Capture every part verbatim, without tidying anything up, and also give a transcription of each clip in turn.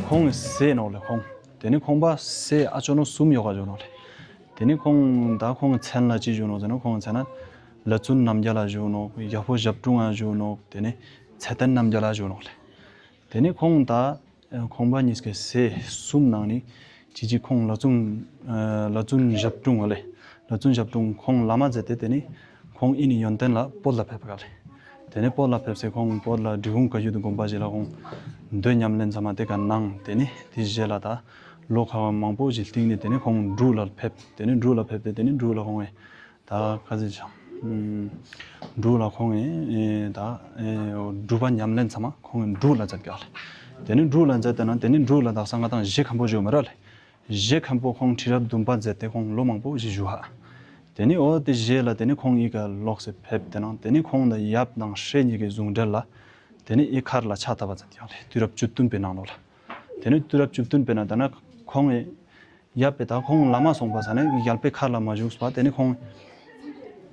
ཁོང་གི་སྲས་ནོག་ལེ་ཁོང་། དེ་ནི་ཁོང་པ་སྲས་ཨ་ཅོ་ནོ་གསུམ་ཡོད་ག་བཞུགས་ནོག་ལེ། དེ་ནི་ཁོང་ད་ཁོང་གི་མཚན་ལ་ཅི་བཞུགས་ནོག་ཟེར་ན། ཁོང་གི་མཚན་ན་ལ་བཙུན་རྣམ་རྒྱལ་ལ་བཞུགས་ནོག། ཡག་པོ་ཞབས་དྲུང་ང་བཞུགས་ནོག། དེ་ནི་ཚེ་བརྟན་རྣམ་རྒྱལ་ལ་བཞུགས་ནོག་ལེ། དེ་ནི་ཁོང་ད་ཁོང་པ་གཉིས་ཀྱི་སྲས་གསུམ་ནང་ནི་ཅི་ཅི་ཁོང་ལ་བཙུན་ལ་བཙུན་ཞབས་དྲུང་བ་ལེ། ལ་བཙུན་ཞབས་དྲུང་ཁོང་བླ་མ་མཛད་དེ། དེ་ནི་ཁོང་ཨི་ནི་ཡོན་ཏན་ལ་བོད་ལ་ཕེབས་ག་ལེ། དེ་ནས་བོད་ལ་ཕེབས་སེ་ཁོང་བོད་ལ་འབྲི་གུང་བཀའ་བརྒྱུད་དགོན་པ་ཞིག་ལ་ཁོང་འདོད་ཉམས་ལེན་ཚང་མ་དེ་ག་གནང་། དེ་ནས་དེ་རྗེས་ལ་ད་ལོ་ཁ་བ་མང་པོ་ཞིག་སྟིང་ནས་དེ་ནས་ཁོང་འབྲུག་ལ་ཕེབས། དེ་ནས་འབྲུག་ལ་ཕེབས་ཏེ་དེ་ནས་འབྲུག་ལ་ཁོང་ངས་ད་ག་ཟེར་ཆ་འབྲུག་ལ་ཁོང་ངས་ད་སྒྲུབ་པ་ཉམས་ལེན་ཚང་མ་ཁོང་ངས་འབྲུག་ལ་མཛད་ག་ལེ། དེ་ནས་འབྲུག་ལ་མཛད་དེ་ན་དེ་ནས་འབྲུག་ལ་དག་ས་ང་དང་གཞི་མཁན་པོ་བཞུགས་མི་ར་ལེ། གཞི་མཁན་པོ་ཁོང་ཁྲི་རབས་བདུན་པ་མཛད་དེ་ཁོང་ལོ་མང་པོ་ཞིག་བཞུགས་ཧ། དེ་ནི་འོ་དེ་རྗེས་ལ་དེ་ནི་ཁོང་ཨི་ཀ་ལོག་སེ་ཕེབས་དེ་ནང་དེ་ནི་ཁོང་དང་ཡབ་དང་སྲས་གཉིས་ཀྱི་ཟུང་འབྲེལ་ལ་དེ་ནི་ཨི་མཁར་ལ་ཕྱག་བཏབ་པ་མཛད་ཡོད་ལེ། དུས་རབས་བཅུ་བདུན་པའི་ནང་ལོགས་ལ། དེ་ནི་དུས་རབས་བཅུ་བདུན་པའི་ནང་ད་ན་ཁོང་ཨི་ཡབ་པའི་ད་ཁོང་བླ་མ་སོང་པ་ས་ནི་རྒྱལ་པོའི་མཁར་ལ་མ་བཞུགས་པ། དེ་ནི་ཁོང་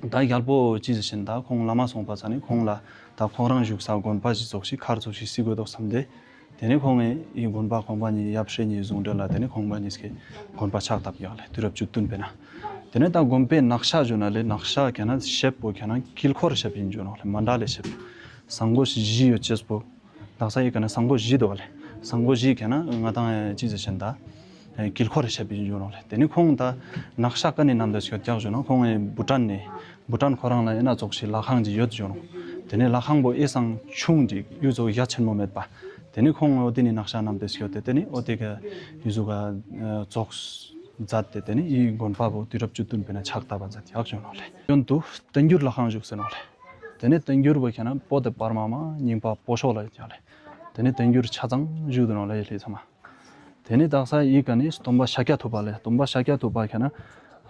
ད་རྒྱལ་པོ་ཅི་ཟེར་ཞིན་ད་ཁོང་བླ་མ་སོང་པ་ས་ནི་ཁོང་ལ་ད་ཁོང་རང་བཞུགས་ས་དགོན་པ་ཞིག་ཙོགས་ཤིག་མཁར་ཙོགས་ཤིག་སྲིད་དགོས་དོགས་བསམ་སྟེ། དེ་ནས་ཁོང་ངས་ཡི་དགོན་པ་ཁོང་པ་གཉིས་ཡབ་སྲས་གཉིས་ཟུང་འབྲེལ་ལ་དེ་ནས་ཁོང་པ་གཉིས་ཀྱི་དགོན་པ་ཕྱག་བཏབ་ཡག་ལས་དུས་རབས་བཅུ་བདུན་པའི་ན། དེ་ནས་ད་དགོན་པའི་ནག་ཤ་བརྗོད་ན་ལས་ནག་ཤ་ག་ན་ཤེབ་པོ་ག་ན་དཀྱིལ་འཁོར་ཤེབ་ཡིན་བརྗོད་ནོ་ལས་མ་འདྲ་ལས་ཤེབ། ཟངས་སྒོ་བཞི་ཡོད་ཅེས་པོ། དག་ས་ཡི་ག་ན་ཟངས་སྒོ་བཞི་འདུག་ག་ལས་ཟངས་སྒོ་བཞི་ག་ན་ང་དང་ཅི་ཟེར་ཞིན་ད། དཀྱིལ་འཁོར་ཤེབ་ཡིན་བརྗོད་ནོ་ལས་དེ་ནས་ཁོང་ད་ནག་ཤ་ཀ་ནས་ནམ་དུ་སྐྱོད་ཀྱག་བརྗོད་ན་ཁོང་ངས་བུ་ཊན་ནས། བུ་ཊན་ཁོ་རང་ལ་ཡིན་ན་ཙོགས་ཤིག་ལྷ་ཁང་ཅིག་ཡོད་བྱུང་། དེ་ནས་ལྷ་ཁང་པོ་ཨེ་སང་ཆུང་ཅིག་ཡུལ་ཙོགས་ཡ་ཆེན་མོ་མེད་པ། དེ་ནས་ཁོང་འོ་དེ་ནས་ནག་ཤ་རྣམས་དེ་སྐྱོད་དེ་དེ་ནས་འོ་དེ་ག་ཡུལ་ཟུག་ག་ཙོགས་མཛད་དེ་དེ་ནས་ཡི་དགོན་པ་པོ་དུས་རབས་བཅུ་བདུན་པའི་ན་ཕྱག་བཏབ་པ་མཛད་ཡག་བྱུང་ནོ་ལེ། གཡོན་དུ་བསྟན་འགྱུར་ལྷ་ཁང་བཞུགས་ཟེར་ནོ་ལེ། དེ་ནས་བསྟན་འགྱུར་པོ་ཁྱེད་ན་པོ་དེ་པར་མ་མ་རྙིང་པ་པོ་ཤོག་ལ་ཡོད་ཡག་ལེ། དེ་ནས་བསྟན་འགྱུར་ཆ་ཚང་བཞུགས་འདུག་ནོ་ལེ་ལྷ་ཚང་མ། དེ་ནས་དག་ས་ཡི་ག་ནས་སྟོན་པ་ཤཱཀྱ་ཐུབ་པ་ལས་སྟོན་པ་ཤཱཀྱ་ཐུབ་པ་ཁྱེད་ན་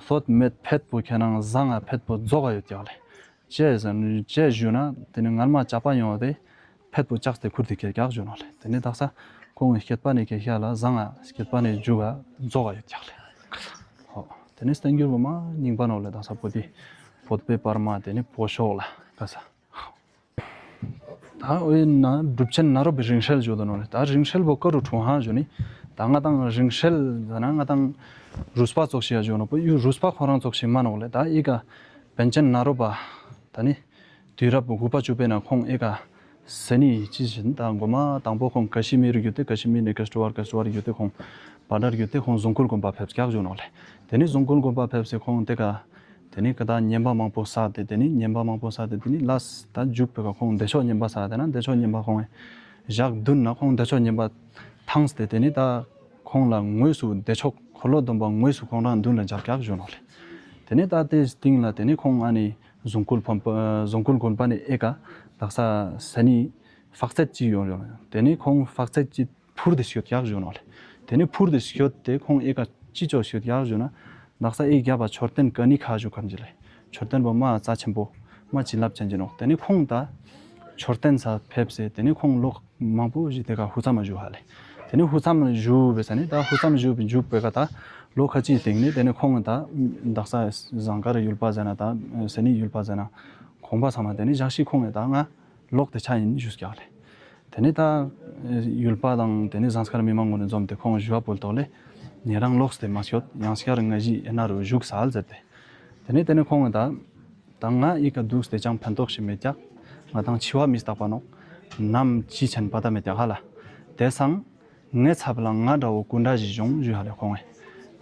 སོད་མེད་ཕེད་པོ་ཁྱེད་ན་བཟང་ང་ཕེད་པོ་རྫོགས་ག་ཡོད་ཀྱག་ལས་ཅེས་ཟེར་ཅེས་ཞུ་ན་དེ་ནས་ངར་མ་ཅག་པ་ཡོང་བ་དེ་ཕེད་པོ་ལྕགས་ཏེ་ཁུར་དེ་ཁྱེད་ཀྱག་ཞུ་ནོ་ལས། དེ་ནས་དག་ས་ཁོང་གི་སྐྱེད་པ་ནས་ཁྱེད་ཤ་ལ་བཟང་ང་སྐྱེད་པ་ནས་རྒྱུ་ག་རྫོགས་ག་ཡོད་ཀྱག་ལས། ཧོ། དེ་ནས་བསྟན་འགྱུར་བོ་མ་རྙིང་པ་ནོ་ལས་དག་ས་པོ་དེ་བོད་པའི་པར་མ་དེ་ནས་པོ་ཤོག་ལ་ག་ས། ད་འོ་ཡིན་ན་གྲུབ་ཆེན་ནཱ་རོ་པའི་རིང་བསྲེལ་བརྗོད་དོ་ནོ་ལེ། ད་རིང་བསྲེལ་བོ་ཀ་རུ་གྲུབ་ཧང་བརྗོད་ནི། ད་ང་དང་རིང་བསྲེལ་ཟེར་ན་ང་དང་རུས་པ་ཙོགས་ཤིག་ཡ་བརྗོད་ནོ་པོ་ཡུ་རུས་པ་ཁོ་རང་ཙོགས་ཤིག་མ་ནོག་ལེ། ད་ཡི་ག་པཎ་ཆེན་ནཱ་རོ་པ་ད་ནི་དུས་རབས་དགུ་པ་བཅུ་པའི་ནང་ཁོང་ཡི་ག་ཟེར་ནི་ཅི་བཞིན་ད་མགོ་མ་དང་པོ་ཁོང་ཀ་ཤི་མིར་བརྒྱུད་དེ་ཀ་ཤི་མིར་ནས་ཀ་སྟུ་ཝར་ཀ་སྟུ་ཝར་བརྒྱུད་དེ་ཁོང་བ་ཌར་བརྒྱུད་དེ་ཁོང་ཟུང་ཁུལ་དགོན་པ་ཕེབས་ཀྱག་བརྗོད་ནོ་ལེ། དེ་ནི་ཟུང་ཁུལ་དགོན་པ་ཕེབས་སེ་ཁོང་དེ་ག་དེ་ནི་ཀ་ད་ཉེན་པ་མང་པོ་བསགས་ཏེ་དེ་ནི་ཉེན་པ་མང་པོ་བསགས་ཏེ་དེ་ནི་ལས་ད་འཇུག་པའི་ཀ་ཁོང་བདེ་མཆོག་ཉེན་པ་བསགས་ཏེ་ན་བདེ་མཆོག་ཉེན་པ་ཁོང་ཞག་བདུན་ན་ཁོང་བདེ་མཆོག་ཉེན་པ་ཐངས་ཏེ་དེ་ནི་ད་ཁོང་ལ་དངོས་སུ་བདེ་མཆོག་འཁོར་ལོ་སྡོམ་པ་དངོས་སུ་ཁོང་རང་མདུན་ལ་འཇབ་ཀྱག་བརྗོད་ནོ་ལེ། དེ་ནི་ད་དེ་སྟིང་ལ་དེ་ནི་ཁོང་ཨ་ནི་ཟུང་ཁུལ་ཕོན་པ་ཟུང་ཁུལ་དགོན་པ་ནི་ཨེ་ཀ་དག་ས་ས་ནི་དཔག་ཚད་ཅི་ཡོང་ཡོང་དེ་ནི་ཁོང་དཔག་ཚད་ཅི་འཕུར་ཏེ་སྐྱོད་ཀྱག་བཞུགས་ནོ་ལེ། དེ་ནས་འཕུར་ཏེ་སྐྱོད་དེ་ཁོང་ཨེ་ཀ་ཅི་ཅོ་སྐྱོད་ཀྱག་བཞུགས་ན། དག་ས་ཨེ་རྒྱབ་པ་མཆོད་རྟེན་ཀ་ནི་ཁ་བཞུགས་ཁམས་ཅི་ལེ། མཆོད་རྟེན་པོ་མ་རྩ་ཆེན་པོ་མ་བྱིན་རླབས་ཅན་གྱི་ནོ། དེ་ནས་ཁོང་ད་མཆོད་རྟེན་ས་ཕེབས་སེ་དེ་ནས་ཁོང་ལོ་མང་པོ་ཞིག་དེ་ཀ་ཧུ་ཚམ་མ་བཞུགས་ཧ་ལེ། དེ་ནས་ཧུ་ཚམ་བཞུགས་པའི་ས་ནས་ད་ཧུ་ཚམ་བཞུགས་པའི་འཇུག་པའི་ཀ་ད་ལོ་ཁ་ཅིག་སྟེང་ནས་དེ་ནས་ཁོང་ད་དག་ས་ཟངས་དཀར་ཡུལ་པ་ཟེར་ན་ད་ས་ནི་ཡུལ་པ་ཟེར་ན་གོང་པ་ཚང་མ་དེ་ནས་ཞག་ཤི་ཁོང་ངས་ད་ང་ལོག་དེ་ཆ་ཡིན་ཞུས་ཀྱག་ལེ། དེ་ནས་ད་ཡུལ་པ་དང་དེ་ནས་ཟངས་དཀར་མི་མང་ངོ་ནས་འཛོམས་ཏེ་ཁོང་ཞུ་བ་ཕུལ་ཐོག་ལས་ཉེ་རང་ལོག་སྟེ་མ་སྐྱོད་ཡང་སྐྱར་ང་ཞི་ཨེ་ན་རུ་བཞུགས་སལ་ཟེར་ཏེ། དེ་ནས་དེ་ནས་ཁོང་གིས་ད་ད་ང་ཨི་ཀ་འདུག་སྟེ་ཅང་ཕན་ཐོགས་ཤིག་མེད་ཀྱག། ང་དང་འཆི་བ་མི་རྟག་པ་ནོག། ནམ་འཆི་ཆེན་པ་ད་མེད་ཀྱག་ཧ་ལ། དེ་སང་ངའི་ཚབ་ལ་ང་འདྲ་བོ་སྐུ་འདྲ་ཞིག་བྱུང་ཞུས་ཧ་ལེ་ཁོང་ངས།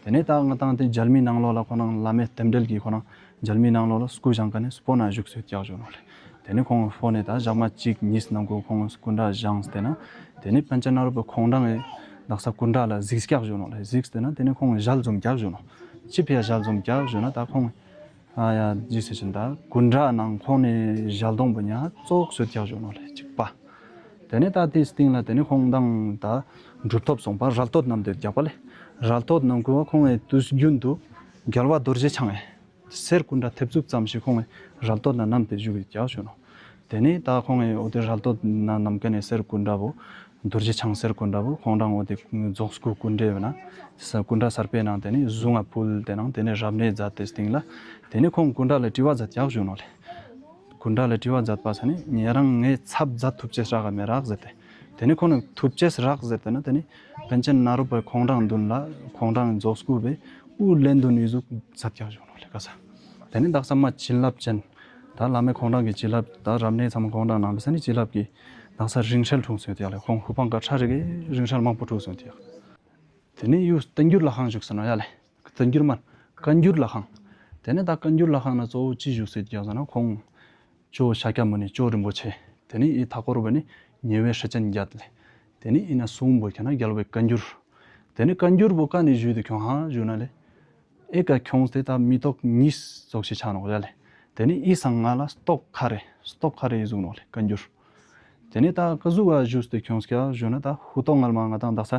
དེ་ནས་ད་ང་དང་དེ་མཇལ་མི་ནང་ལོགས་ལ་ཁོ་རང་བླ་མའི་རྟེན་འབྲེལ་གྱིས་ཁོ་རང་མཇལ་མི་ནང་ལོགས་ལ་སྐུ་བཞེངས་ཀ་ནས་སྤོ་ན་བཞུགས་སུ་བཀྱག་བཞུགས་ནོ་ལེ། དེ་ནས་ཁོང་ཕོ་ནས་ད་ཞག་མ་གཅིག་གཉིས་ནང་གོ་ཁོང་སྐུ་འདྲ་བཞེངས་ཏེ་ན། དེ་ནས་པཎ་ཆེན་ནཱ་རོ་པའི་ཁོང་རང་ངས་དག་ས་སྐུ་འདྲ་ལ་གཟིགས་བཀྱག་བཞུགས་ནོ་ལེ། གཟིགས་ཏེ་ན་དེ་ནས་ཁོང་ཞལ་འཛུམ་བཀྱག་བཞུགས་ནོ། ཅི་ཕི་ཡ་ཞལ་འཛུམ་བཀྱག་བཞུགས་ན་ད་ཁོང་ཨ་ཡ་ཇི་སེ་ཆེན་ད་སྐུ་འདྲ་ནང་ཁོང་ནས་ཞལ་གདོང་པོ་ཉ་ཙོག་སུ་བཀྱག་བཞུགས་ནོ་ལེ་གཅིག་པ། དེ་ནས་ད་དེའི་སྟེང་ལ་དེ་ནས་ཁོང་དང་ད་གྲུབ་ཐོབ་སོང་པ་རལ་སྟོད་རྣམས་དེ་བཀྱག་པ་ལེ། རལ་སྟོད་རྣམས་ཀུ་བ་ཁོང་ངས་དུས་རྒྱུན་དུ་རྒྱལ་བ་རྡོ་རྗེ་འཆང་ངས། གསེར་སྐུ་འདྲ་ཐེབས་གཙུག་ཙམ་ཞིག་ཁོང་རལ་སྟོད་ན་བསྣམས་ཏེ་བཞུགས་ཡོད་ཀྱག་ཞུ་ནོ། དེ་ནས་ད་ཁོང་ངས་འོ་དེ་རལ་སྟོད་ན་བསྣམས་མཁན་ནས་གསེར་སྐུ་འདྲ་བོ། རྡོ་རྗེ་འཆང་གསེར་སྐུ་འདྲ་བོ་ཁོང་རང་འོ་དེ་རྫོགས་སྐུ་སྐུ་འདྲ་བོ་ན། ས་སྐུ་འདྲ་གསར་པའི་ནང་དེ་ནས་གཟུངས་ང་ཕུལ་དེ་ནང་དེ་ནས་རབ་གནས་མཛད་དེ་སྟེང་ལ། དེ་ནས་ཁོང་སྐུ་འདྲ་ལ་དྲི་བ་མཛད་ཀྱག་ཞུ་ནོ་ལེ། སྐུ་འདྲ་ལ་དྲི་བ་མཛད་པ་ས་ནས་ཉེ་རང་ངས་ཚབ་མཛད་ཐུབ་ཅེས་བསྲག་ག་མེད་རག་ཟེར་ཏེ། དེ་ནས་ཁོང་ནི་ཐུབ་ཅེས་རག་ཟེར་ཏེ་ན་དེ་ནས་པཎ་ཆེན་ནཱ་རོ་པའི་ཁོང་རང་མདུན་ལ་ཁོང་རང་རྫོགས་སྐུ་བའི་དབུ་ལེན་དུ་ནི་ཟུག་མཛད་ཀྱག་བཞུགས་ནོ་ལེ་ག་ས། དེ་ནས་དག་ས་མ་བྱིན་རླབས་ཅན། ད་བླ་མའི་ཁོང་རང་གི་བྱིན་རླབས་ད་རབ་གནས་ཚང་མ་ཁོང་རང་ནང་པའི་ས་ནི་བྱིན་རླབས་ཀྱི་དག་ས་རིང་བསྲེལ་འཁྲུངས་སོང་དེ་ཡག་ལེ། ཁོང་ཧུ་པང་ཀ་ཁྲ་རི་གི་རིང་བསྲེལ་མང་པོ་འཁྲུངས་སོང་དེ་ཡག་དེ་ནས་ཡུལ་བསྟན་འགྱུར་ལྷ་ཁང་བཞུགས་སོང་ན་ཡག་ལེ། བསྟན་འགྱུར་མ། བཀའ་འགྱུར་ལྷ་ཁང་། དེ་ནས་ད་བཀའ་འགྱུར་ལྷ་ཁང་ན་གཙོ་བོ་ཅི་བཞུགས་སོང་དེ་ཡག་ཟེར་ན་ཁོང་ཇོ་ཤཱཀྱ་མུ་ནེ་ཇོ་རིན་པོ་ཆེ། དེ་ནས་ཨི་མཐའ་འཁོར་བ་ནི་ཉེ་བའི་སྲས་ཆེན་བརྒྱད་ལས། དེ་ནས་ཨི་ན་གསུང་བོ་ཁྱེད་ན་རྒྱལ་བའི་བཀའ་འགྱུར། དེ་ནས་བཀའ་འགྱུར་བོ་ཀ་ནས་བཞུགས་ཏེ་ཁྱོང་ཧ་བཞུགས་ན་ལེ། ཨེ་ཀ་ཁྱོངས་ཏེ་ད་མི་ཐོག་གཉིས་ཙོགས་ཤིག་ཆགས་ནོག་ཡ་ལེ། དེ་ནས་ཨི་སང་ང་ལ་སྟོག་ཁ་རེ་སྟོག་ཁ་རེ་ཡི་བཟུང་ནོག་ལེ་བཀའ་འགྱུར། དེ་ནས་ད་ཀ་ཟུག་ག་བཞུགས་ཏེ་ཁྱོངས་ཀྱ་བཞུགས་ན་ད་ཧུ་ཏོག་ངལ་མ་ང་དང་དག་ས་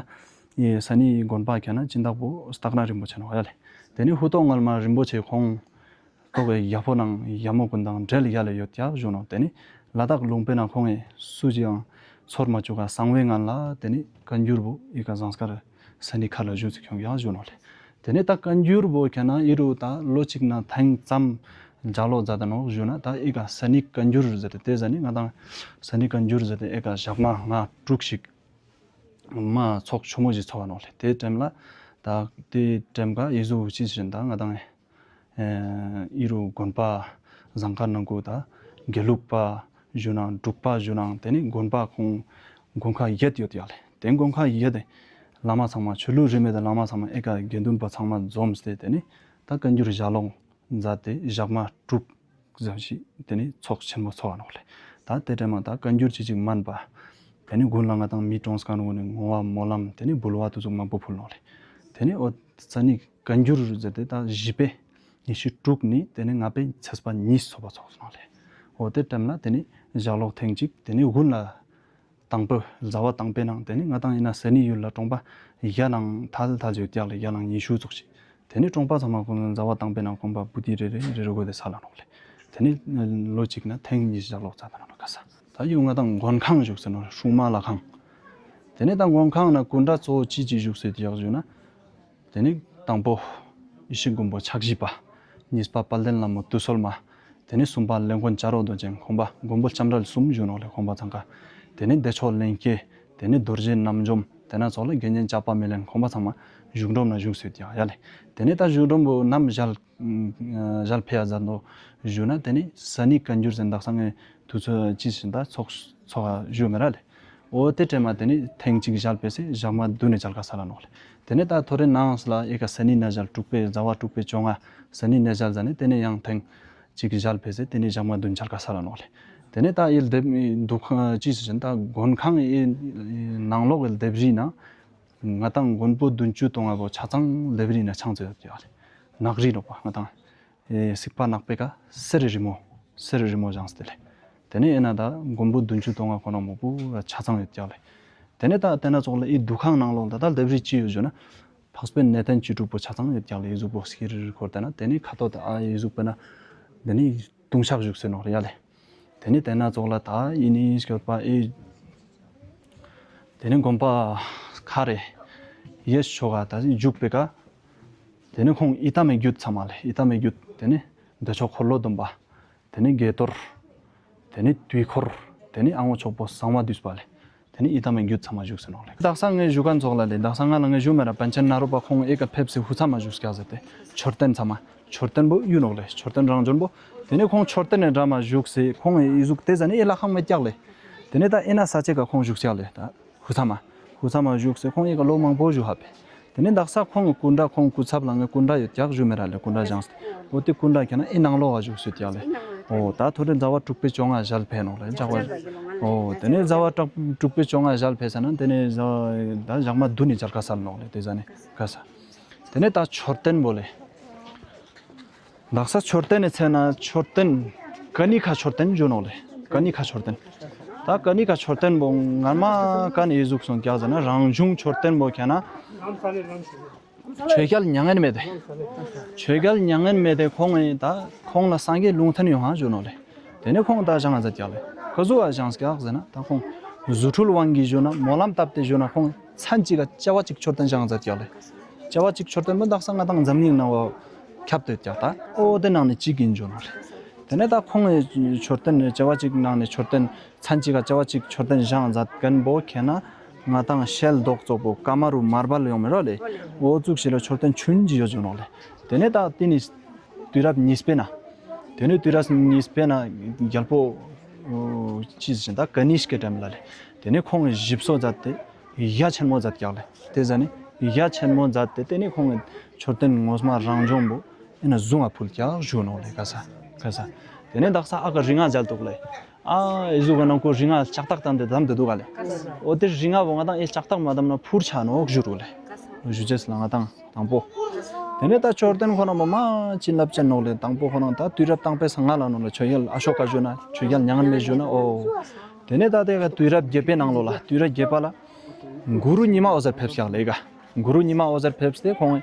ཡི་ས་ནི་དགོན་པ་ཁྱེད་ན་སྦྱིན་བདག་པོ་སྟག་སྣ་རིན་པོ་ཆེ་ནོག་ཡ་ལེ། དེ་ནས་ཧུ་ཏོག་ངལ་མ་རིན་པོ་ཆེ་ཁོང་ཏོག་གི་ཡ་ཕོ་ནང་ཡ་མོ་ཀུན་དང་འབྲེལ་ཡ་ལ་ཡོད་ཀྱག་བཞུགས་ནོ། དེ་ནི་ལ་དྭགས་ལུང་པའི་ནང་ཁོང་ངི་སུ་ཅི་ཡང་ཚོར་མ་བཅུག་ག་གསང་བའི་ངང་ལ་དེ་ནི་བཀའ་འགྱུར་བོ་ཨི་ཀ་ཟངས་དཀར་ས་ནི་ཁ་ལ་བཞུགས་སུ་ཁྱོང་ཀྱག་བཞུགས་ནོ་ལེ། དེ་ནི་ད་བཀའ་འགྱུར་བོ་ཁྱེད་ན་ཨི་རུ་ད་ལོ་གཅིག་ན་ཐེངས་ཙམ་ལྗགས་ཀློག་མཛད་ད་ནོ་བཞུགས་ན་ད་ཨི་ཀ་ས་ནི་བཀའ་འགྱུར་ཟེར་ཏེ་དེ་ཟ་ནི་ང་དང་ས་ནི་བཀའ་འགྱུར་ཟེར་ཏེ་ཨི་ཀ་ཞག་མ་ལྔ་དྲུག་ཞིག་མ་ཚོགས་ཆུང་མོ་ཞིག་ཚོགས་པ་ནོག་ལེ། དེ་ཊེམ་ལ་ད་དེ་ཊེམ་ག་ཡེ་ཟུ་ཅི་བཞིན་ད་ང་དང་ཨེ་ཨི་རུ་དགོན་པ་ཟངས་དཀར་ནང་ཁུལ་ད་དགེ་ལུགས་པ་བཞུགས་ནང་འབྲུག་པ་བཞུགས་ནང་དེ་ནི་དགོན་པ་ཁོང་དགོན་ཁག་བརྒྱད་ཡོད་ཡ་ལེ། དེ་དགོན་ཁག་བརྒྱད་དེ་བླ་མ་ཚང་མ་ཆོས་ལུགས་རིས་མེད་དེ་བླ་མ་ཚང་མ་ཨེ་ཀ་དགེ་འདུན་པ་ཚང་མ་འཛོམས་ཏེ་དེ་ནི་ད་བཀའ་འགྱུར་ཞལ་ལུང་མཛད་དེ་ཞག་མ་དྲུག་ཙམ་ཞིག་དེ་ནི་ཚོགས་ཆེན་མོ་ཚོགས་པ་ནོག་ལེ། ད་དེ་ཊེམ་ད་བཀའ་འགྱུར་ཅི་ཅིག་སྨན་པ། དེ་ནི་དགུན་ལ་ང་དང་མི་གྲོངས་སྐབས་ནོ་ནི་བསྔོ་བ་སྨོན་ལམ་དེ་ནི་འབུལ་བ་དུ་ཚོགས་མང་པོ་ཕུལ་ནོག་ལེ། དེ་ནི་ཨོ་ས་ནི་བཀའ་འགྱུར་ཟེར་ཏེ་ད་བཞི་པའི་ཉི་ཤུ་དྲུག་ནི་དེ་ནི་ལྔ་པའི་ཚེས་པ་གཉིས་ཚོགས་པ་ཚོགས་ནོག་ལེ། ཨོ་དེ་ཊེམ་ལ་དེ་ནི་ཞག་ལོག་ཐེངས་གཅིག་དེ་ནི་དགུན་ལ། དང་པོ་ཟླ་བ་དང་པོའི་ནང་དེ་ནི་ང་དང་ཡིན་ན་ས་ནི་ཡུལ་ལ་གྲོང་པ་ཡ་ནང་ཐལ་ཐལ་ཅིག་ཡོད་ཀྱག་ལེ། ཡ་ནང་ཉི་ཤུ་ཙོགས་ཤིག་དེ་ནི་གྲོང་པ་ཚང་མ་ཁོང་ཟླ་བ་དང་པོའི་ནང་གོམ་པ་བུ་དི་རེ་རེ་རེ་རེ་གོ་དེ་ས་ལ་ནོག་ལེ། དེ་ནི་ལོ་གཅིག་ན་ཐེངས་གཉིས་ཞག་ལོག་ཚ་ད་ནོག་ལེ་ག་ས། ད་ཡུལ་ང་དང་མགོན་ཁང་བཞུགས་ཟེར་ནོ་སྲུང་མ་ལྷ་ཁང་། དེ་ནི་ད་མགོན་ཁང་ན་སྐུ་འདྲ་གཙོ་བོ་ཅི་ཅི་བཞུགས་ཟེར་ཏེ་ཡག་བཞུགས་ན། དེ་ནི་དང་པོ་ཡེ་ཤེས་མགོན་པོ་ཕྱག་བཞི་པ། གཉིས་པ་དཔལ་ལྡན་ལྷ་མོ་དུད་སོལ་མ། དེ་ནི་གསུམ་པ་ལས་མགོན་བྱ་རོག་རྡོ་རྗེ་ཁོང་པ་མགོན་པོ་ལྕམ་དྲལ་གསུམ་བཞུགས་ནོག་ལེ་ཁོང་པ་ཚང་ཀ། དེ་ནི་བདེ་མཆོག་ལྷན་སྐྱེས། དེ་ནི་རྡོ་རྗེ་རྣམ་འཇོམས། དེ་ན་ཚོགས་ལ་དགེ་བསྙེན་ཇག་པ་མེ་ལེན་ཁོང་པ་ཚང་མ་བཞུགས་སྒྲོམ་ན་བཞུགས་སུ་ཡོད་ཡ་ལེ། དེ་ནི་ད་བཞུགས་སྒྲོམ་བོ་ནམ་ཞལ་ཞལ་ཕེ་ཡ་ཛར་ནོ་བཞུགས་ན་དེ་ནི་ས་ནི་བཀའ་འགྱུར་ཟེར་འདག་ས་ངའི་དུས་ཚོད་ཅི་ཞིག་ད་ཚོགས་ཚོགས་བཞུགས་མེ་ར་ལེ། འོ་དེ་ཊེམ་དེ་ནི་ཐེངས་གཅིག་ཞལ་ཕེ་སེ་ཞག་མ་བདུན་ནས་མཇལ་ཁ་ས་ལ་ནོག་ལེ། དེ་ནི་ད་ཐོ་རེ་ནངས་ལ་ཨེ་ཀ་ས་ནི་ན་ཞལ་དྲུག་པའི་ཟླ་བ་དྲུག་པའི་བཅོ་ལྔ་ས་ནི་ན་ཞལ་ཟ་ནི་དེ་ནི་ཡང་ཐེངས་གཅིག་ཞལ་ཕེ་སེ་དེ་ནི་ཞག་མ་བདུན་མཇལ་ཁ་ས་ལ་ནོག་ལེ། དེ་ནི་ད་ཨེ་ལྡེབ་འདུག་ཅི་ཞིག་ད་མགོན་ཁང་ཨེ་ནང་ལོགས་ཨེ་ལྡེབ་རིས་ན་ང་དང་མགོན་པོ་བདུན་ཅུ་དོན་ལྔ་བོ་ཆ་ཚང་ལྡེབ་རིས་ན་ཆང་ཙེ་ཡོད་ཀྱི་ཡ་ལེ། ནག་རིས་ནོག་པ་ང་དང་། ཨེ་སིག་པ་ནག་པེ་ཀ་སེར་རི་མོ། སེར་རི་མོ་བཞེངས་ཏེ་ལེ། དེ་ནས་ཨེ་ན་ད་མགོན་པོ་བདུན་ཅུ་དོན་ལྔ་ཁོ་ན་མོ་པོ་ཆ་ཚང་ཡོད་ཀྱག་ལེ། དེ་ནས་ད་དེ་ན་ཙོགས་ལ་ཨི་འདུ་ཁང་ནང་ལོགས་ད་ད་ལྡེབ་རིས་ཅི་ཡོད་ཞུ་ན། འཕགས་པའི་གནས་བརྟན་བཅུ་དྲུག་པོ་ཆ་ཚང་ཡོད་ཀྱག་ལེ། ཨི་ཟུག་པོ་སྐྱིར་འཁོར་དེ་ན་དེ་ནས་ཁ་ཐོག་ད་ཨ་ཨི་ཟུག་པེ་ན། དེ་ནས་ལྟུང་བཤགས་བཞུགས་སེ་ནོག་ལེ་ཡ་ལེ། དེ་ནས་དེ་ན་ཙོགས་ལ་ད་ཨི་ནི་སྐྱོད་པ་ཨི། དེ་ནས་དགོན་པ་ཁ་རེ་ཡེ་ཤོ་ག་ད་འཇུག་པེ་ཀ། དེ་ནས་ཁོང་ཨི་ཏ་མའི་རྒྱུད་ཚང་མ་ལེ། ཨི་ཏ་མའི་རྒྱུད་དེ་ནས་བདེ་མཆོག་འཁོར་ལོ་སྡོམ་པ། དེ་ནས་དགྱེས་རྡོར། དེ་ནས་དུས་འཁོར། དེ་ནས་ཨ་ངོ་ཆོག་པོ་གསང་བ་འདུས་པ་ལེ། དེ་ནས་ཨི་ཏ་མའི་རྒྱུད་ཚང་མ་བཞུགས་སེ་ནོག་ལེ། དག་ས་ངའི་བཞུགས་ཁན་ཙོགས་ལ་ལེ། དག་ས་ང་ལ་ངའི་བཞུགས་མེ་ར་པཎ་ཆེན་ནཱ་རོ་པ་ཁོང་ཨེ་ཀ་ཕེབས་སེ་ཧུ་ཚ་མ་བཞུགས་ཀྱག་ཟེར་ཏེ། མཆོད་རྟེན་ཚང་མ། མཆོད་རྟེན་པོ་གཡུ་ནོག་ལེ། མཆོད་རྟེན་རང་བྱོན་པོ། དེ་ནས་ཁོང་མཆོད་རྟེན་ནས་འདྲ་མ་བཞུགས་སེ་ཁོང་ཨི་ཟུག་དེ་ཟ་ནས་ཨེ་ལྷ་ཁང་མེད་ཀྱག་ལེ། དེ་ནས་ད་ཨེ་ན་ས་ཆེ་ཀ་ཁོང་བཞུགས་ཀྱག་ལེ་ད། ཧུ་ཚ་མ། ཧུ་ཚ་མ་བཞུགས་སེ་ཁོང་ཨེ་ཀ་ལོ་མང་པོ་བཞུགས་ཧ་པེ། དེ་ནས་དག་ས་ཁོང་གི་སྐུ་འདྲ་ཁོང་སྐུ་ཚབ་ལ་ངའི་སྐུ་འདྲ་ཡོད་ཀྱག་བཞུགས་མེ་ར་ལེ་སྐུ་འདྲ་བཞེངས་སེ། འོ་དེ་སྐུ་འདྲ་ཁྱེད་ན་ཨེ་ནང་ལོགས་ལ་བཞུགས་སེ་ཀྱག་ལེ། འོ་ད་ཐོ་རེ་ཟླ་བ་དྲུག་པའི་བཅོ་ལྔ་ཞལ་ཕེ་ནོག་ལེ་ཇག་པ། འོ་དེ་ནས་ཟླ་བ་དྲུག་དྲུག་པའི་བཅོ་ལྔ་ཞལ་ཕེ་ས་ན་དེ་ནས་ཟ་ད་ཞག་མ་བདུན་ནས་མཇལ་ཁ་ས་ལ་ནོག་ལེ་དེ་ཟ་ནས་ཁ་ས། དེ་ནས་ད་མཆོད་རྟེན་པོ་ལེ། དག་ས་མཆོད་རྟེན་ནི་ཚེ་ན་མཆོད་རྟེན། ཀ་ནི་ཁ་མཆོད་རྟེན་བརྗོད་ནོག་ལེ། ཀ་ནི་ཁ་མཆོད་རྟེན། ད་ཀ་ནི་ཁ་མཆོད་རྟེན་པོ་ངར་མ་ཀ་ནི་ཨི་ཟུག་སོང་ཀྱག་ཟེར་ན་རང་བྱུང་མཆོད་རྟེན་པོ་ཁྱེད་ན། ཆོས་རྒྱལ་མྱ་ངན་མེད་དེ། ཆོས་རྒྱལ་མྱ་ངན་མེད་དེ་ཁོང་ངི་ད་ཁོང་ལ་སངས་རྒྱས་ལུང་བསྟན་ཡོང་ཧང་བརྗོད་ནོག་ལེ། དེ་ནས་ཁོང་ད་བཞེངས་མཛད་ཀྱག་ལེ། ཀ་ཟུག་བ་བཞེངས་ཀྱག་ཟེར་ན་ད་ཁོང་རྫུ་འཕྲུལ་དབང་གིས་བརྗོད་ན་སྨོན་ལམ་བཏབ་སྟེ་བརྗོད་ན་ཁོང་མཚན་གཅིག་ག་བྱ་བ་གཅིག་མཆོད་རྟེན་བཞེངས་མཛད་ཀྱག་ལེ། བྱ་བ་གཅིག་མཆོད་རྟེན་པོ་དག་ས་ང་དང་འཛམ་གླིང་ནང་བ་ཁྱབ་སྟེ་ཀྱག་ད། ཨོ་དེ་ནང་ནས་གཅིག་ཡིན་བརྗོད་ནོག་ལེ། དེ་ནས་ད་ཁོང་གིས་མཆོད་རྟེན་བྱ་བ་གཅིག་ནང་ནས་མཆོད་རྟེན་མཚན་གཅིག་ག་བྱ་བ་གཅིག་མཆོད་རྟེན་བཞེངས་མཛད་མཁན་པོ་ཁྱེད་ན་ང་དང་ཤེལ་རྡོག་བཙོག་པོ་ཀ་མ་རུ་མར་བལ་ཡོང་མི་རོ་ལེ། འོ་ཙུག་ཞིག་ལ་མཆོད་རྟེན་ཆུན་གྱི་ཡོད་བྱུང་ནོག་ལེ། དེ་ནས་ད་དེ་ནི་དུས་རབས་གཉིས་པའི་ན། དེ་ནས་དུས་རབས་གཉིས་པའི་ན་རྒྱལ་པོ་ཅི་ཟེར་ད་ཀ་ནིཤ་ཀའི་ཊེམ་ལ་ལེ། དེ་ནས་ཁོང་གིས་ཞིབ་གསོ་མཛད་དེ། ཡ་ཆེན་མོ་མཛད་ཀྱག་ལེ། དེ་ཟ་ནི་ཡ་ཆེན་མོ་མཛད་དེ་དེ་ནི་ཁོང་གི་མཆོད་རྟེན་ངོ་མ་རང་བྱུང་བོ་ཨེ་ན་བཟུང་བ་ཕུལ་ཀྱག་བཞུགས་ནོག་ལེ། ག་ས་ག་ས། དེ་ནས་དག་ས་ཨ་ཀ་རི་ང་མཇལ་འདུག་ལེ། ཨ་ཨེ་ཟུག་ག་ནང་ཁོ་རི་ང་ལྕགས་ཐག་དང་དེ་དམ་དེ་འདུག་ག་ལེ། འོ་དེ་རི་ང་བོ་ང་དང་ཨེ་ལྕགས་ཐག་མ་དམ་ན་ཕུར་ཆ་ནོག་བཞུགས་རུ་ལེ། བཞུགས་རྗེས་ལ་ང་དང་དང་པོ། དེ་ནས་ད་མཆོད་རྟེན་ཁོ་ན་མ་མ་ཅི་ལབ་ཅན་ནོག་ལེ། དང་པོ་ཁོ་ན་ད་དུས་རབས་དང་པོའི་ས་ང་ལ་ནོག་ལེ། ཆོས་རྒྱལ་ཨ་ཤོ་ཀ་བཞུགས་ན་ཆོས་རྒྱལ་མྱ་ངན་མེད་བཞུགས་ན་ཨོ། དེ་ནས་ད་དེ་ག་དུས་རབས་བརྒྱད་པའི་ནང་ལོགས་ལ་དུས་རབས་བརྒྱད་པ་ལ། གུ་རུ་ཉི་མ་འོད་ཟེར་ཕེབས་ཤག་ལེ་ག། གུ་རུ་ཉི་མ་འོད་ཟེར་ཕེབས་ཏེ་ཁོང་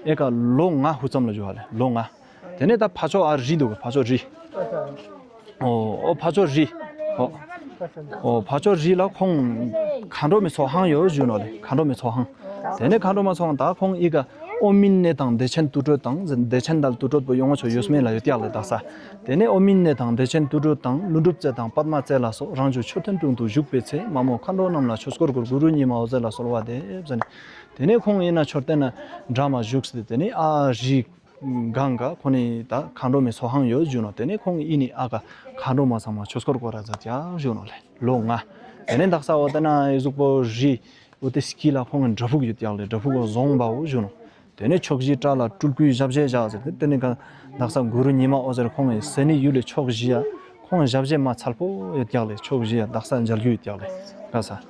ཨེ་ཀ་ལོ་ལྔ་ཧུ་ཙམ་ལ་བཞུགས་པ་ལེ་ལོ་ལྔ། དེ་ནས་ད་ཕ་ཕྱོགས་ཨ་རི་འདུག་ག་ཕ་ཕྱོགས་རི། ཨོ་ཨོ་ཕ་ཕྱོགས་རི། ཨོ་ཨོ་ཕ་ཕྱོགས་རི་ལ་ཁོང་མཁའ་འགྲོ་མའི་ཚོགས་ཁང་ཡོད་བཞུགས་ནོག་ལེ། མཁའ་འགྲོ་མའི་ཚོགས་ཁང་། དེ་ནས་མཁའ་འགྲོ་མའི་ཚོགས་ཁང་ད་ཁོང་ཨི་ཀ་ཨོཾ་མི་ནད་དང་བདེ་ཆེན་དུར་ཁྲོད་དང་བདེ་ཆེན་དང་དུར་ཁྲོད་པོ་ཡོང་བ་ཆོག་ཡོད་སྨད་ལ་ཡོད་ཀྱག་ལེ་དག་ས། དེ་ནས་ཨོཾ་མི་ནད་དང་བདེ་ཆེན་དུར་ཁྲོད་དང་ཀླུ་སྒྲུབ་རྩེ་དང་པདྨ་རྩེ་ལ་སོགས་རང་བྱུང་མཆོད་རྟེན་དྲུང་དུ་བཞུགས་པའི་ཚེ་མ་མོ་མཁའ་འགྲོ་རྣམས་ལ་ཆོས་འཁོར་བསྐོར་གུ་རུ་ཉི་མ་འོད་ཟེར་ལ་གསོལ་བ་འདེབས་ཟེར་ནས། དེ་ནས་ཁོང་ཨེ་ན་མཆོད་རྟེན་ན་འདྲ་མ་བཞུགས་ཟེར་དེ་ནས་ཨ་རི་སྒང་ག་ཁོ་ནི་ད་མཁའ་འགྲོ་མའི་ཚོགས་ཁང་ཡོད་བཞུགས་ནོག་དེ་ནས་ཁོང་ཨེ་ནི་ཨ་ཀ་མཁའ་འགྲོ་མ་ཚང་མ་ཆོས་འཁོར་བསྐོར་ར་མཛད་ཀྱག་བཞུགས་ནོག་ལེ་ལོ་ལྔ། དེ་ནས་དག་ས་འོ་དེ་ན་ཨེ་གཟུགས་པོ་རི། འོ་དེ་སྐྱིད་ལ་ཁོང་གི་འདྲ་ཕུག་ཡོད་ཀྱག་ལེ། འདྲ་ཕུག་གི་རྫོང་འབའ་བོ་བཞུགས་ནོག་དེ་ནས་ཕྱོགས་བཞི་བཀྲ་ལ་སྤྲུལ་སྐུའི་ཞབས་རྗེས་བཞག་ཟེར་ཏེ་དེ་ནས་ག་དག་ས་གུ་རུ་ཉི་མ་འོད་ཟེར་ཁོང་གི་ཟེ་ནི་ཡུལ་ལས་ཕྱོགས་བཞི་ཡ་ཁོང་ཞབས་རྗེས་མ་ཚལ་པོ་ཡོད་ཀྱག་ལེ། ཕྱོགས་བཞི་ཡ་དག་ས་མཇལ་རྒྱུ་ཡོད་ཀྱག་ལེ། ག་ས།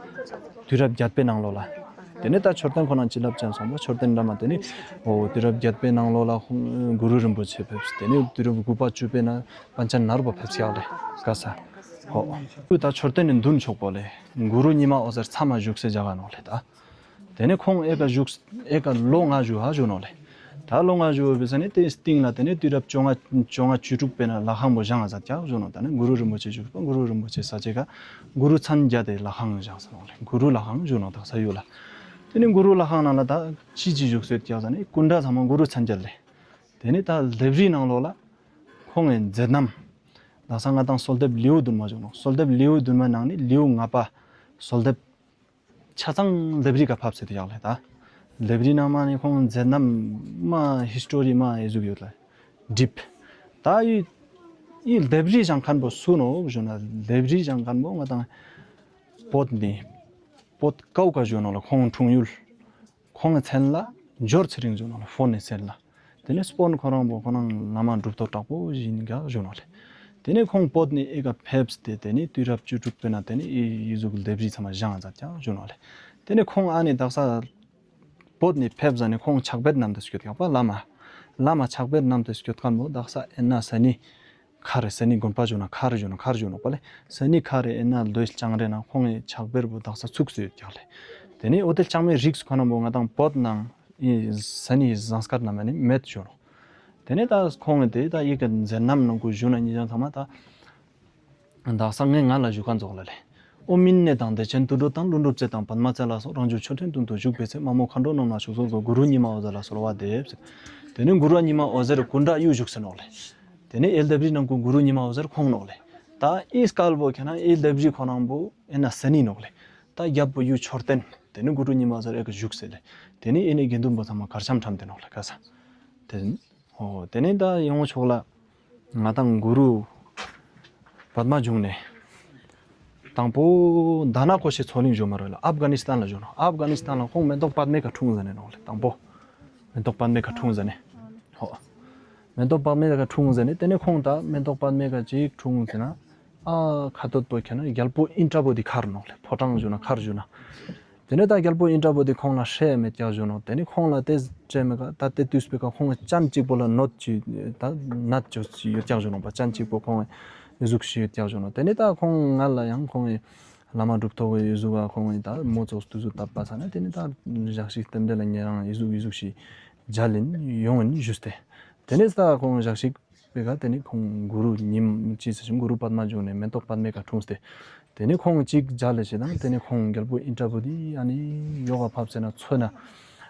དུས་རབས་བརྒྱད་པའི་ནང་ལོགས་ལ། དེ་ནས་ད་མཆོད་རྟེན་ཁོ་ན་ཅི་ལབ་ཅན་སོང་པ་མཆོད་རྟེན་འདྲ་མ་དེ་ནས་འོ་དུས་རབས་བརྒྱད་པའི་ནང་ལོགས་ལ་ཁོང་གུ་རུ་རིན་པོ་ཆེ་ཕེབས་དེ་ནས་དུས་རབས་དགུ་པ་བཅུ་པའི་ནང་པཎ་ཆེན་ནཱ་རོ་པ་ཕེབས་ཀྱག་ལེ། ག་ས། ཧོ། ད་མཆོད་རྟེན་ནི་མདུན་ཕྱོགས་པོ་ལེ། གུ་རུ་ཉི་མ་འོད་ཟེར་མཚམས་མ་བཞུགས་སའི་ཇ་ག་ནོག་ལེ་ད། དེ་ནས་ཁོང་ཨེ་ཀ་བཞུགས་ཨེ་ཀ་ལོ་ལྔ་བཞུགས་ཧ་བཞུགས་ནོག་ལེ། ད་ལོ་ལྔ་བཞུགས་པའི་ས་ནས་དེའི་སྟེང་ལ་དེ་ནས་དུས་རབས་བཅོ་ལྔ་བཅོ་ལྔ་བཅུ་དྲུག་པའི་ནང་ལྷ་ཁང་པོ་བཞེངས་ས་ཀྱག་བཞུགས་ནོག་ད་ནི་གུ་རུ་རིན་པོ་ཆེ་བཞུགས་པ་གུ་རུ་རིན་པོ་ཆེ་ས་ཆེ་ཀ་གུ་རུ་མཚན་བརྒྱད་དེ་ལྷ་ཁང་བཞེངས་ས་ནོག་ལེ། གུ་རུ་ལྷ་ཁང་བཞུགས་ནོག་དག་ས་ཡུལ་ལ། དེ་ནས་གུ་རུ་ལྷ་ཁང་ནང་ལ་ད་ཅི་ཅི་བཞུགས་སོད་ཀྱག་ས་ནས་སྐུ་འདྲ་ཚང་མ་གུ་རུ་མཚན་བརྒྱད་ལེ། དེ་ནས་ད་ལྡེབས་རིས་ནང་ལོགས་ལ་ཁོང་གི་མཛད་རྣམ། དག་ས་ང་དང་གསོལ་འདེབས་ལེའུ་བདུན་མ་བཞུགས་ནོག་གསོལ་འདེབས་ལེའུ་བདུན་མ་ནང་ནས་ལེའུ་ལྔ་པ་གསོལ་འདེབས། ཆ་ཚང་ལྡེབས་རིས་ཀ་ཕབ་ཚེ་དེ་ཡག་ལེ་ད། ལྡེབས་རིས་ནང་མ་ནི་ཁོང་མཛད་རྣམ་མ་ཧི་སི་ཊོ་རི་མ་ཨེ་ཟུག་ཡོད་ལ། འགྲིབ། ད་ཡི་ཡི་ལྡེབས་རིས་བཞེངས་མཁན་པོ་སུ་ནོག་ཞུ་ན་ལྡེབས་རིས་བཞེངས་མཁན་པོ་ང་དང་བོད་ནི་བོད་ཀའོ་ཀ་ཞུ་ནོག་ལ་ཁོང་འཁྲུངས་ཡུལ། ཁོང་གི་མཚན་ལ་འབྱོར་ཚེ་རིང་ཞུ་ནོག་ལ་ཧྥོ་ནི་མཚན་ལ། དེ་ནས་སྤོན་ཁོ་རང་པོ་ཁོ་རང་བླ་མ་གྲུབ་ཐོབ་དྲག་པོ་ཞིག་ཡིན་ག་ཞུ་ནོག་ལེ། དེ་ནས་ཁོང་བོད་ནས་ཨེ་ཀ་ཕེབས་ཏེ་དེ་ནས་དུས་རབས་བཅུ་དྲུག་པའི་ནང་དེ་ནས་ཨི་ཡི་ཟུག་ལྡེབས་རིས་ཚང་མ་བཞེངས་མཛད་ཀྱག་ཞུ་ནོག་ལེ། དེ་ནས་ཁོང་ཨ་ནི་དག་ས་བོད་ནས་ཕེབས་ཟ་ནས་ཁོང་ཕྱག་དཔེ་བསྣམས་ཏེ་སྐྱོད་ཀྱག་པ་བླ་མ། བླ་མ་ཕྱག་དཔེ་བསྣམས་ཏེ་སྐྱོད་མཁན་པོ་དག་ས་ཨེ་ན་ས་ནི་མཁར་རེ་ས་ནི་དགོན་པ་ཞུ་ན་མཁར་ཞུ་ན་མཁར་ཞུ་ནོག་པ་ལེ། ས་ནི་མཁར་རེ་ཨེ་ན་ལོས་ལྕང་རེ་ན་ཁོང་གི་ཕྱག་དཔེ་པོ་དག་ས་ཚུགས་སུ་ཡོད་ཀྱག་ལེ། དེ་ནས་འོ་དེ་ལྕང་མའི་རིགས་ཁོ་ན་པོ་ང་དང་བོད་ནང་ཡི་ས་ནི་ཟངས་དཀར་ནང་མ་ནི་མེད་ཞུ་ནོག་དེ་ནས་ད་ཁོང་གི་དེ་ད་ཡི་གེ་མཛད་རྣམ་ནང་ཁོ་ཞུ་ན་ཉིན་ཅང་ཚང་མ་ད། དག་ས་ངས་ང་ལ་ཞུ་མཁན་ཚོགས་ལ་ལེ། ཨོཾ་མི་ནད་དང་བདེ་ཆེན་དུད་འགྲོ་དང་ཀླུ་སྒྲུབ་རྩེ་དང་པདྨ་རྩེ་ལ་སོགས་རང་བྱུང་མཆོད་རྟེན་དྲུང་དུ་བཞུགས་པའི་ཚེ་མ་མོ་མཁའ་འགྲོ་རྣམས་ལ་ཞུགས་གསོལ་གོ་གུ་རུ་ཉི་མ་འོད་ཟེར་ལ་གསོལ་བ་འདེབས། དེ་ནས་གུ་རུ་ཉི་མ་འོད་ཟེར་སྐུ་འདྲ་གཡུ་བཞུགས་སུ་ནོག་ལེ། དེ་ནས་ཨེ་ལྡེབས་རིས་ནང་ཁོ་གུ་རུ་ཉི་མ་འོད་ཟེར་ཁོང་ནོག་ལེ། ད་ཨི་སྐལ་པོ་ཁྱེད་ན་ཨེ་ལྡེབས་རིས་ཁོ་རང་པོ་ཨེ་ན་ས་ནི་ནོག་ལེ། ད་རྒྱབ་པོ་གཡུ་མཆོད་རྟེན། དེ་ནས་གུ་རུ་ཉི་མ་འོད་ཟེར་ཨེ་ཀ་བཞུགས་སེ་ལེ། དེ་ནས་ཨེ་ནས་དགེ་འདུན་པོ་ཚང་མ་གར་འཆམ་འཁྲམ་དེ་ནོག་ལེ་ག་ས། དེ། ཨོ་དེ་ནས་ད་ཡོང་ཕྱོགས་ལ་ང་དང་གུ་རུ་པདྨ་འབྱུང་གནས། དང་པོ་དྷ་ན་ཀོ་ཤའི་མཚོ་གླིང་བཞུགས་མ་རེད་ལ་ཨབ་གྷ་ནི་སི་ཐན་ལ་བཞུགས་ནོག་ཨབ་གྷ་ནི་སི་ཐན་ལ་ཁོང་མེ་ཏོག་པདྨའི་ཁ་འཁྲུངས་ཟེར་ནས་ནོག་ལེ། དང་པོ་མེ་ཏོག་པདྨའི་ཁ་འཁྲུངས་ཟེར་ནས། ཧོ། མེ་ཏོག་པདྨའི་ཁ་འཁྲུངས་ཟེར་ནས་དེ་ནས་ཁོང་ད་མེ་ཏོག་པདྨའི་ཁ་ཅིག་འཁྲུངས་ཟེར་ན། ཨ་ཁ་སྟོད་པོ་ཁྱེད་ན་རྒྱལ་པོ་ཨིནྡྲ་བོ་དྷི་མཁར་ནོག་ལེ། ཕོ་བྲང་བཞུགས་ན་མཁར་བཞུགས་ན། དེ་ནས་ད་རྒྱལ་པོ་ཨིནྡྲ་བོ་དྷི་ཁོང་ལ་ཧྲེ་མེད་ཀྱག་བཞུགས་ནོག་དེ་ནས་ཁོང་ལ་དེ་སྤྲད་མེད་ཀ་ད་དེ་དུས་པའི་ཀ་ཁོང་ལ་ཅན་གཅིག་པོ་ལ་ནོད་ཅིག་ད་ནད་ཅིག་ཡོད་ཀྱག་བཞུགས་ནོག་པ་ཅན་གཅིག་པོ་ཁོང་ཡི་གཟུགས་ཤིག་ཡོད་ཀྱག་བཞུགས་ནོག་དེ་ནས་ད་ཁོང་ང་ལ་ཡང་ཁོང་ཡི་བླ་མ་གྲུབ་ཐོབ་ཀྱི་ཡི་གཟུགས་ཀ་ཁོང་ཡི་ད་མོ་ཚོགས་དུས་སུ་བཏབ་པ་ས་ནས་དེ་ནས་ད་ཞག་ཞིག་རྟེན་འབྲེལ་ལ་ཉེ་རང་ཡི་གཟུགས་ཡི་གཟུགས་ཤིག་མཇལ་ཡིན་ཡོང་ཡིན་ཞུས་ཏེ། དེ་ནས་ད་ཁོང་ཞག་ཞིག་པའི་ཁ་དེ་ནས་ཁོང་གུ་རུ་ཉིམ་ཅི་ཟེར་ཞིང་གུ་རུ་པདྨ་འབྱུང་གནས་མེ་ཏོག་པདྨའི་ཁ་འཁྲུངས་ཏེ། དེ་ནས་ཁོང་གཅིག་མཇལ་ལེ་ཞེ་དང་དེ་ནས་ཁོང་རྒྱལ་པོ་ཨིནྡྲ་བོ་དྷི་ཨ་ནི་ཡོག་ག་ཕབ་ཟེར་ན་མཚོ་ན།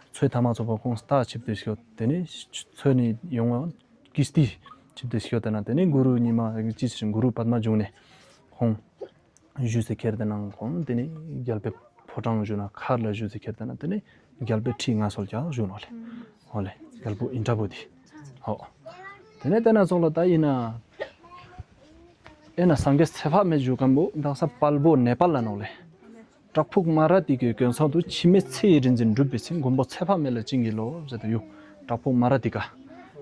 མཚོའི་ཐ་མ་ཚོ་པ་ཁོང་རྟ་ཆིབས་ཏེ་ཤོད་དེ་ནས་མཚོ་ནས་ཡོང་བ་ཀིས་ཏི་ཅི་ དེ་ཤོད་དེ་ན་དེ་ནས་གུ་རུ་ཉི་མ་ཅི་ཞིག་གུ་རུ་པདྨ་འབྱུང་གནས་ཁོང་བཞུགས་སའི་ཁྱེར་དེ་ན་ཁོང་དེ་ནས་རྒྱལ་པོའི་ཕོ་བྲང་བཞུགས་ན་མཁར་ལ་བཞུགས་སའི་ཁྱེར་དེ་ན་དེ་ནས་རྒྱལ་པོའི་ཁྲི་མངའ་གསོལ་རྒྱག་བཞུགས་ནོ་ལེ། ཧོ་ལེ་རྒྱལ་པོ་ཨིནྡྲ་བོ་དྷི། ཧོ། དེ་ནས་དེ་ན་ཙོགས་ལ་ད་ཡིན་ན། ཨེ་ན་སངས་རྒྱས་ཚེ་དཔག་མེད་བཞུགས་མཁན་པོ་དག་ས་དཔལ་པོ་ནེ་པཱལ་ལ་ནོག་ལེ། བྲག་ཕུག་མ་ར་ཏི་ཀའི་གོས་ཚང་དུ། འཆི་མེད་ཚེ་ཡི་རིག་འཛིན་གྲུབ་པའི་ཚེ། མགོན་པོ་ཚེ་དཔག་མེད་ལ་བྱིན་གྱིས་རློབས་ཟེར་དུ་ཡོད། བྲག་ཕུག་མ་ར་ཏི་ཀ།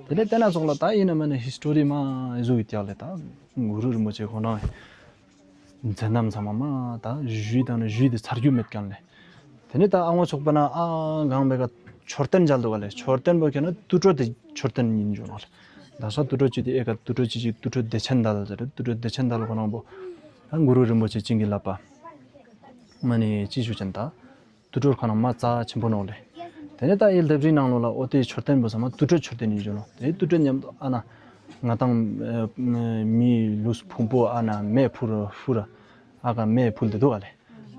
དེ་ནས་དེ་ན་ཙོགས་ལ་ད་ཡིན་ན་མ་ནི་ཧི་སི་ཊོ་རི་མ་ཨེ་བཟོ་གི་ཏྱག་ལེ། ད་གུ་རུ་རིན་པོ་ཆེ་ཁོང་རང་མཛད་རྣམ་ཚང་མ་མ་ད་བཞུད་དང་ནི་བཞུད་དེ་ཚར་རྒྱུ་མེད་མཁན་ལེ། དེ་ནས་ད་ཨ་ངོ་ཆོག་པ་ན་ཨ་གང་བེ་ག་མཆོད་རྟེན་མཇལ་འདུག་ག་ལེ། མཆོད་རྟེན་པོ་ཁྱེད་ན་དུར་ཁྲོད་དེ་མཆོད་རྟེན་ཡིན་འཇོག་ནོ་ལེ། ད་ས་དུར་ཁྲོད་ཅིག་དེ་ཨེ་ག་དུར་ཁྲོད་ཅིག་ཅིག་དུར་ཁྲོད་བདེ་ཆེན་དལ་ཟེར་དུར་ཁྲོད་བདེ་ཆེན་དལ་ཁོ་རང་པོ། ད་གུ་རུ་རིན་པོ་ཆེ་བྱིན་གྱིས་བརླབས་པ། མ་ནི་ཅི་ཞུ་ཅན་ད། དུར་ཁྲོད་ཁོ་རང་མ་རྩ་ཆེན་པོ་ནོ་ལེ། དེ་ནས་ད་ཨེ་ལྡེབས་རིས་ནང་ལོགས་ལ་ཨོ་དེ་མཆོད་རྟེན་པོ་ཚང་མ་དུར་ཁྲོད་མཆོད་རྟེན་ཡིན་འཇོག་ནོ། དེ་དུར་ཁྲོད་མཉམ་དུ་ཨ་ན་ང་དང་མི་ལུས་ཕུང་པོ་ཨ་ན་མེ་ཕུ་ར་ཕུ་ར་ཨ་ག་མེ་ཕུལ་དེ་འདུག་ག་ལེ།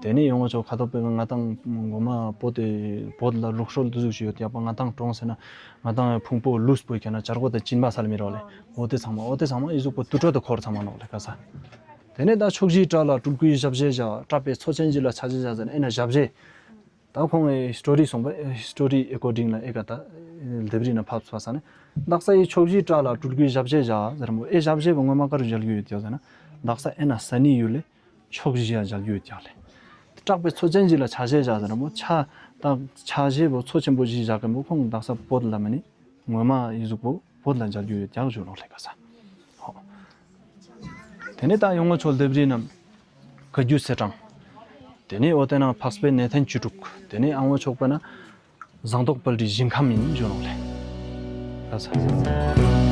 དེ་ནས་ཡོང་བ་ཆོག་ཁ་ཐོག་པའི་ང་དང་ངོ་མ་བོད་དེ་བོད་ལ་ལུགས་སྲོལ་འདི་ཟུག་ཞིག་ཡོད་ཡག་པ་ང་དང་གྲོང་ཟེར་ན་ང་དང་ཕུང་པོ་ལུས་པོ་ཁྱེར་ན་བྱ་རྒོད་དང་སྦྱིན་པ་སལ་མི་རོགས་ལེ། འོ་དེ་ཚང་མ་འོ་དེ་ཚང་མ་ཨི་ཟུག་པོ་དུར་ཁྲོད་དུ་འཁོར་ཚང་མ་ནོག་ལེ་ག་ས། དེ་ནས་ད་ཕྱོགས་བཞིའི་བྲག་ལ་སྤྲུལ་སྐུའི་ཞབས་རྗེས་བཞག་གྲགས་པའི་མཚོ་ཆེན་བཞི་ལ་ཕྱག་རྗེས་བཞག་ཟེར་ན་ཨེ་ན་ཞབས་རྗེས། ད་ཁོང་གི་ཧི་སི་ཊོ་རི་སོང་པ་ཧི་སི་ཊོ་རི་ཨེ་ཀོར་ཌིང་ལ་ཨེ་ག་ད་ལྡེབས་རིས་ན་ཕབ་ཚུགས་པ་ས་ནས་དག་ས་ཡི་ཕྱོགས་བཞིའི་བྲག་ལ་སྤྲུལ་སྐུའི་ཞབས་རྗེས་བཞག་ཟེར་མོ་ཨེ་ཞབས་རྗེས་པོ་སྔོན་མ་ག་རུ་མཇལ་རྒྱུ་ཡོད་ཀྱག་ཟེར་ན་དག་ས་ཨེ་ན་ས་ནི་ཡུལ་ལས། ཕྱོགས་བཞི་ཡང་མཇལ་རྒྱུ་ཡོད་ཀྱག་ལེ། གྲགས་པའི་མཚོ་ཆེན་བཞི་ལ་ཕྱག་རྗེས་བཞག་ཟེར་ན་མོ་ཕྱག་དང་ཕྱག་རྗེས་པོ་མཚོ་ཆེན་པོ་བཞི་བཞག་གི་མོ་ཁོང་དག་ས་བོད་ལ་མ་ནི་ངོ་མ་ཡི་གཟུགས་པོ་བོད་ལ་མཇལ་རྒྱུ་ཡོད་ཀྱག་བཞུགས་ནོ་ལེ་ག་ས། ཧོ། དེ་ནས་ད་ཡོང་ངོ་ཆོག་ལྡེབས་རིས་རྣམས་བཀའ་བརྒྱུད་ཚེས་གྲངས། དེ་ནས་འོ་དེ་ན་འཕགས་པའི་གནས་བརྟན་བཅུ་དྲུག་དེ་ནས་ཨ་ངོ་ཆོག་པ་ན། ཟངས་མདོག་དཔལ་རིའི་ཞིང་ཁམས་ཡིན་བརྗོད་ནོ་ལེ། ལ་ས།